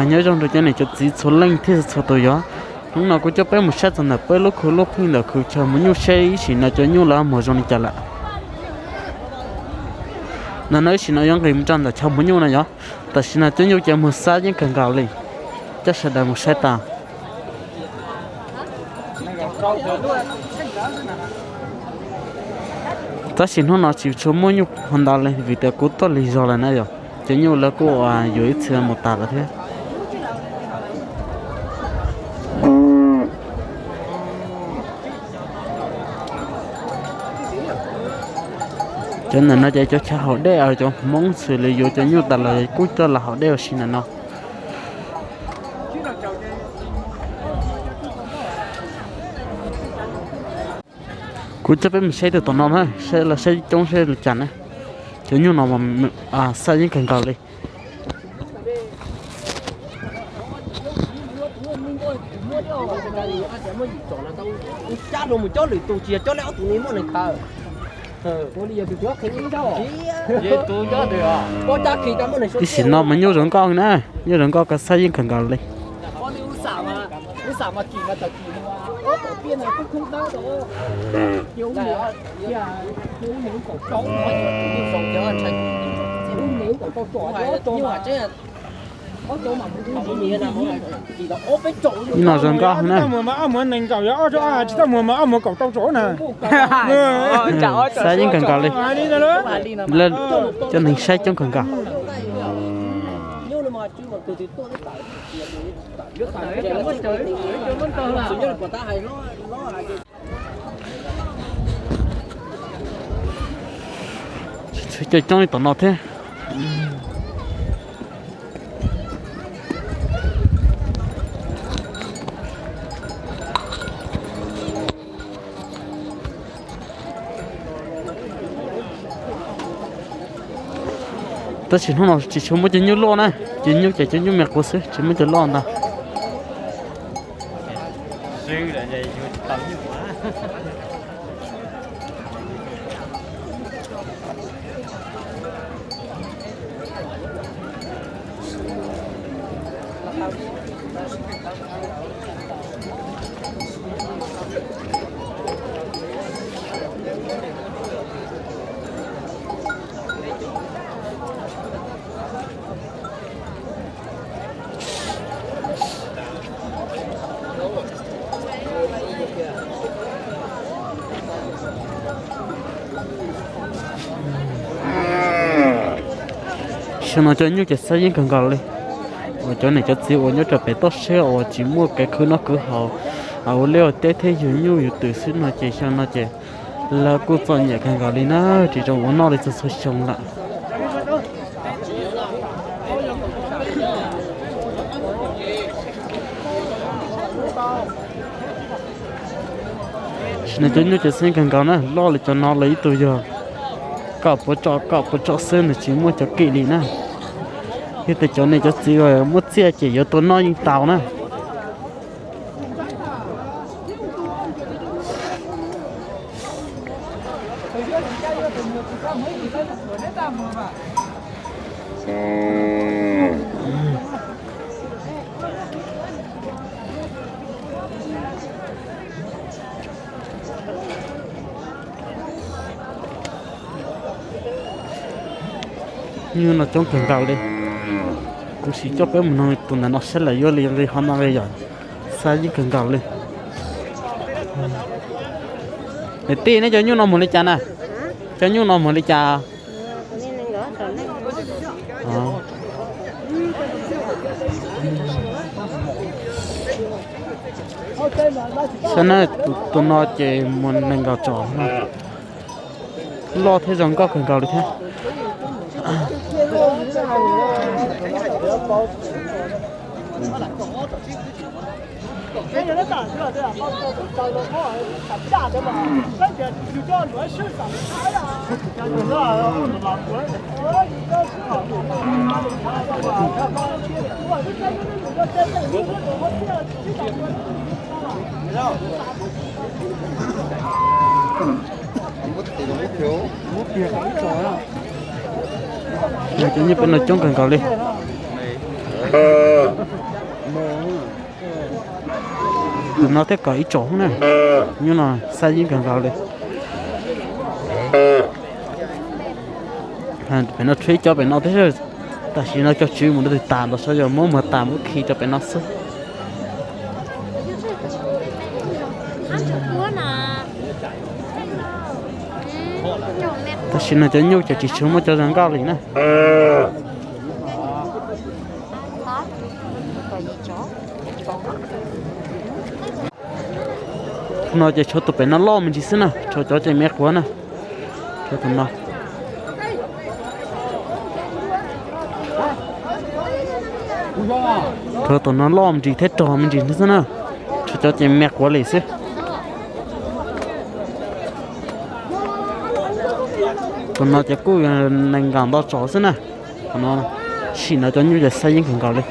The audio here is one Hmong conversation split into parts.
Nyob zoo rau cov niam cov txiv txhua leej thiab txhua tus yog, hnub no kuv coj peb mus saib txog ntawm peb lub khw lub pheej ntawm khw chaw Hmoob Nyuj saib ib sim no cov nyuj lawv muag zoo li cas lawm. No no ib sim no yuav nqis mus rau ntawm chaw Hmoob Nyuj no yog, tam sim no cov nyuj ces muag xab yeeb kawg nkaus li, coj sawv daws mus saib tas. Tab sis hnub no tsis tshua muaj nyuj ntau li vim tias kuv tuaj lig zog lawm na yog, cov nyuj lawv kuj yuav ib txhia mus tas lawm thiab. Cov ntawm no ces cov chaw haus dej, cov Hmoob xws li yuav cov nyuj tas los kuj coj los haus dej ua si ntawm no. Kuv coj peb mus saib tus tom no na, saib los saib coob saib li cas na. Cov nyuj no xab yeeb kawg nkaus li. Ib sim no mas nyuj zoo nkauj na, nyuj zoo nkauj koj xab yeeb kawg nkaus li. Ib no zoo nkauj na. Tsis tau muag mas ob muag kaum rau tso na. Xab yeeb kawg nkaus li. Cov neeg saib coob kawg nkaus. Coob li tom no thiab. Tab sis hnub no tsis tshua muaj cov nyuj loj na, cov nyuj ces cov nyuj me quav xwb, tsis muaj cov loj ntag. Xyoo no cov nyuj ces xab yeeb kawg nkaus li. Uas cov niam cov txiv uas nyob rau pem toj siab uas tsis muaj kev khwv noj khwv haus, ua liaj ua teb thiab yug nyuj yug twm xwb no ces xyoo no ces lawv kuj txom nyem kawg nkaus li na, tsis zoo ua noj li txhua txhua xyoo lawm. Sim no cov nyuj ces xab yeeb kawg nkaus na, loj li cov no lawv ib tug yog kaum puas tso kaum puas tso xwb, nws tsis muaj cov kim li na. Yog tias cov niam cov txiv muaj txiaj ces yuav tua noj yeej tau na. Nyuj no coob kawg nkaus li. Kuv sim coj peb mus noog tus ntawm no saib lawv yuav li nqi qhov no li yom. Xab yeeb kawg nkaus li. Niam tij, neb cov nyuj no muag li cas na? Cov nyuj no muag li cas? Saib na, tus no ces muag nees nkaum tsom no. Loj thiab zoo nkauj kawg nkaus li thiab. Cov nyuj peb no coob kawg nkaus li. Tus no thiab kom ib tsoom na, nyuj no xab yeeb kawg nkaus li. Pem no tshuav ib co pem no thiab, tam sim no cov tswv mus rau twg tas los saib, yog muab muag tas muab khi rau pem no xwb. Tam sim no cov nyuj ces tsis tshua muaj cov zoo nkauj li na. No ces tshuav tus pem no loj me ntsis xwb na, tshuav cov ces me quav na. Tshuav tus no, tshuav tus no loj me ntsis thiab rog me ntsis xwb na, tshuav cov ces me quav li xwb. Tus no ces kuj nees nkaum ntau tsos xwb na. Sim no cov nyuj ces xab yeeb kawg nkaus li.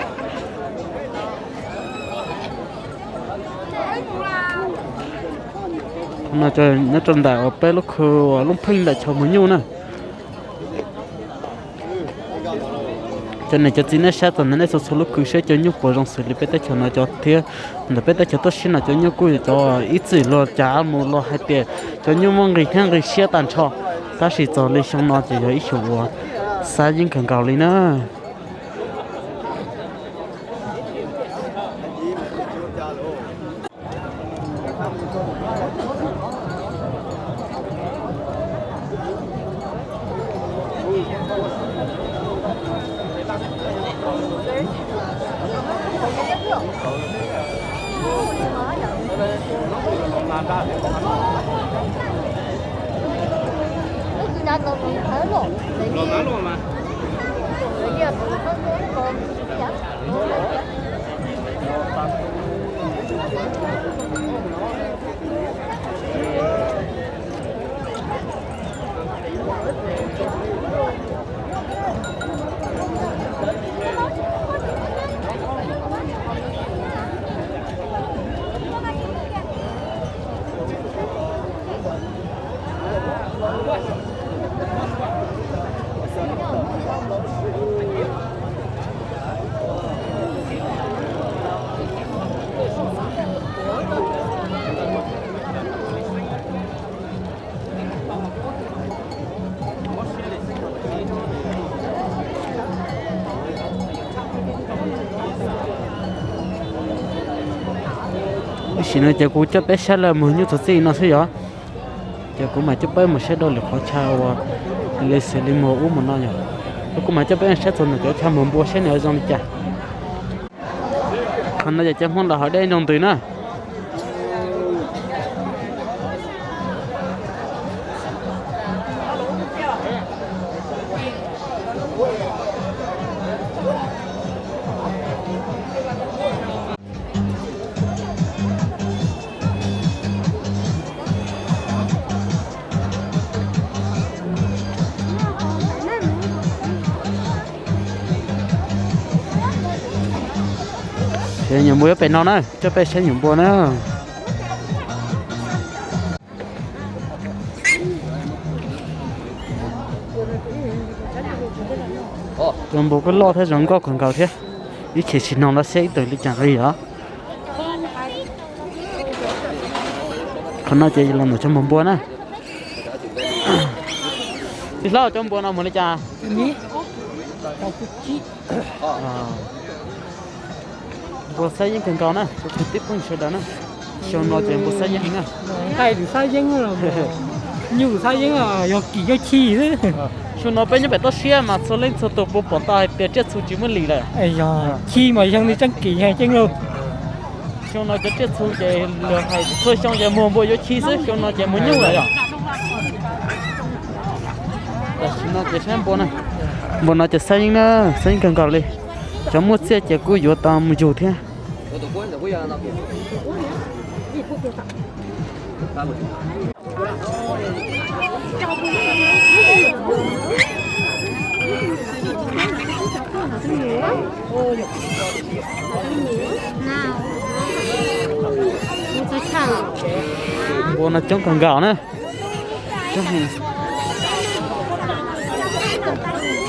No nyob rau ntawm uas peb lub khw uas Looj Pheej ntawm chaw muag nyuj na. Cov niam cov txiv nej saib txog ntawm nej txhua txhua lub khw seb cov nyuj puas zoo xws li peb teb chaws no cov thiab. Ntawm peb teb chaws tuaj sib no cov nyuj kuj yog cov ib txwm luag cas mus luag hais tias cov nyuj muaj nqis thiab nqis siab tag nrho, tab sis txog li xyoo no ces yog ib xyoo uas xab yeeb kawg nkaus li na. Tam sim no ces kuv coj peb saib lawv muag nyuj txog txij no xwb yog. Ces kuv mam coj peb mus saib dua lwm qhov chaw uas li xws li muag ub mus no yog. Kuv mam coj peb saib txog ntawm cov chaw muag npua saib nws zoo li cas. Qhov no ces cov Hmoob lawv hais dej ntoo ntws na. Nyuam npua pem no na, coj peb saib nyuam npua na. Cov npua kuj loj thiab zoo nkauj kawg nkaus thiab. Ib chim sim no los saib ib tug li cas li os. Qhov no ces los ntawm cov muag npua na. Tij laug, cov npua no muag li cas? Npua xab yeeb kawg nkaus na, tib phooj ywg sawv daws na. Xyoo no ces npua xab yeeb heev na. Nqaij xab yeeb, nyuj xab yeeb, yog kim yog chim xwb. Xyoo no peb nyob pem toj siab mas txhua leej txhua tus puas pom tau hais tias tsiaj txhu tsis muaj lis lawm. Chim mas xyoo no tseem kim heev ceeb lauj. Xyoo no cov tsiaj txhu ces luag hais txhua xyoo ces muag npua yuav chim xwb, xyoo no ces muag nyuj lawm yom. Tam sim no ces saib npua na, npua no ces xab yeeb na, xab yeeb kawg nkaus li. Cov muaj txiaj ces kuj yuav tau mus yug thiab. Npua no coob kawg nkaus na.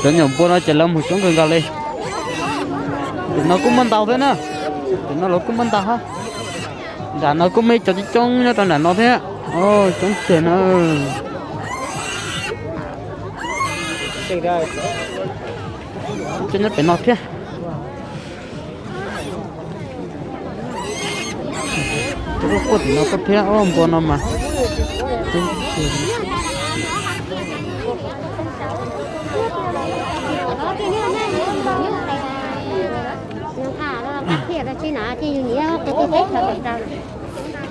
Cov nyuam npua no ces lawv mus coob kawg nkaus li. Tim no kuj muaj ntau thiab na. Tim no lawv kuj muaj ntau hab. Nram no kuj muaj ib cov coob coob nyob rau nram no thiab. Coob tiag na. Coob nyob pem no thiab. Cov kuj quaj tim no tuaj thiab, npua no mas.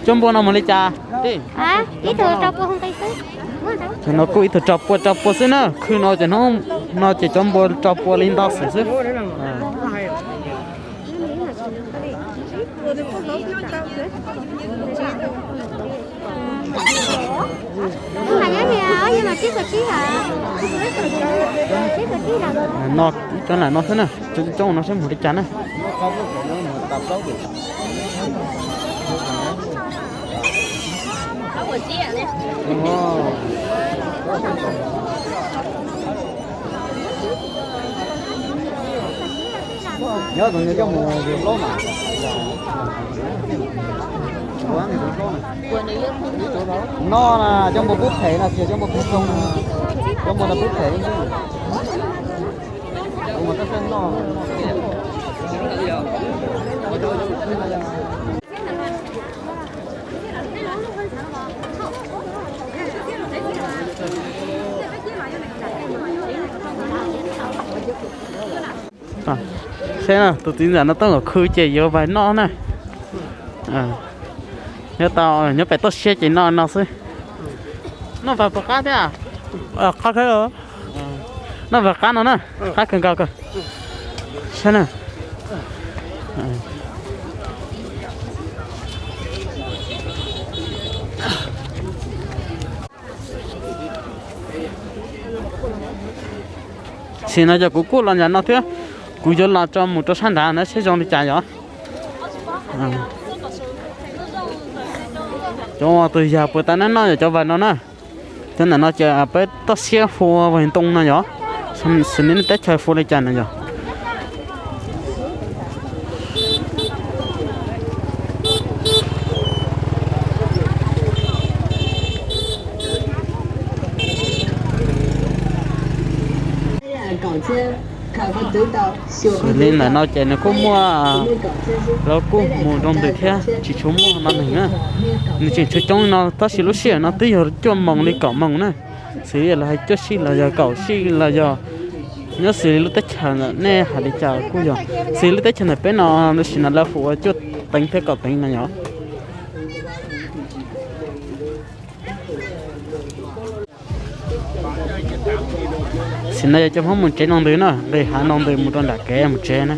Cov npua no mus li cas? Ib tug rau pua xwb. Cov no kuj ib tug rau pua rau pua xwb na, khw no ces hnub no ces cov npua rau pua li ntau xwb xwb. No ib cov nram no xwb na, cov coob no saib mus li cas na. Nyob tus nyob coj mus plaub na. No na, coj npua pub phem no, tsis yog coj npua pub zoo, coj npua no pub phem li ntawd. Seb tus txiv ntxawm no tuaj nkaum khw ces yuav vais noj na. Nyob tau, nyob pem toj siab ces noj no xwb. Noj vais puas qab thiab? Qab kawg. Noj vais qab no na, qab kawg nkaus kawg. Saib na. Sim no yog kuv kuj los nram no thiab, kuv yuav los tso mus rau sab nrad na seb zoo li cas yom. Cov tus yag puas tau noj noj yog cov vais no na. Cov ntawm no ces peb toj siab hu ua vais ntoo no yom, xws li nej teb chaws hu li cas no yom. Xws li ntawm no ces nws kuj muaj, lawv kuj mus nroo ntws thiab tsis tshua muaj no neeg na. Nws tseem tshuav coob no tab sis lub sij hawm no twb yog cuaj moos li kaum moos na. Xws li lawv hais cuaj sij los yog kaum sij los yog, nyob xws li lub teb chaws ntawm nej hais li cas kuj yog. Xws li lub teb chaws ntawm peb no, tam sim no lawv hu ua cuaj teev thiab kaum teev no yom. Tam sim no yog cov Hmoob mus tsev nroo ntws na, nqis hav nroo ntws mus rau nram kev mus tsev na.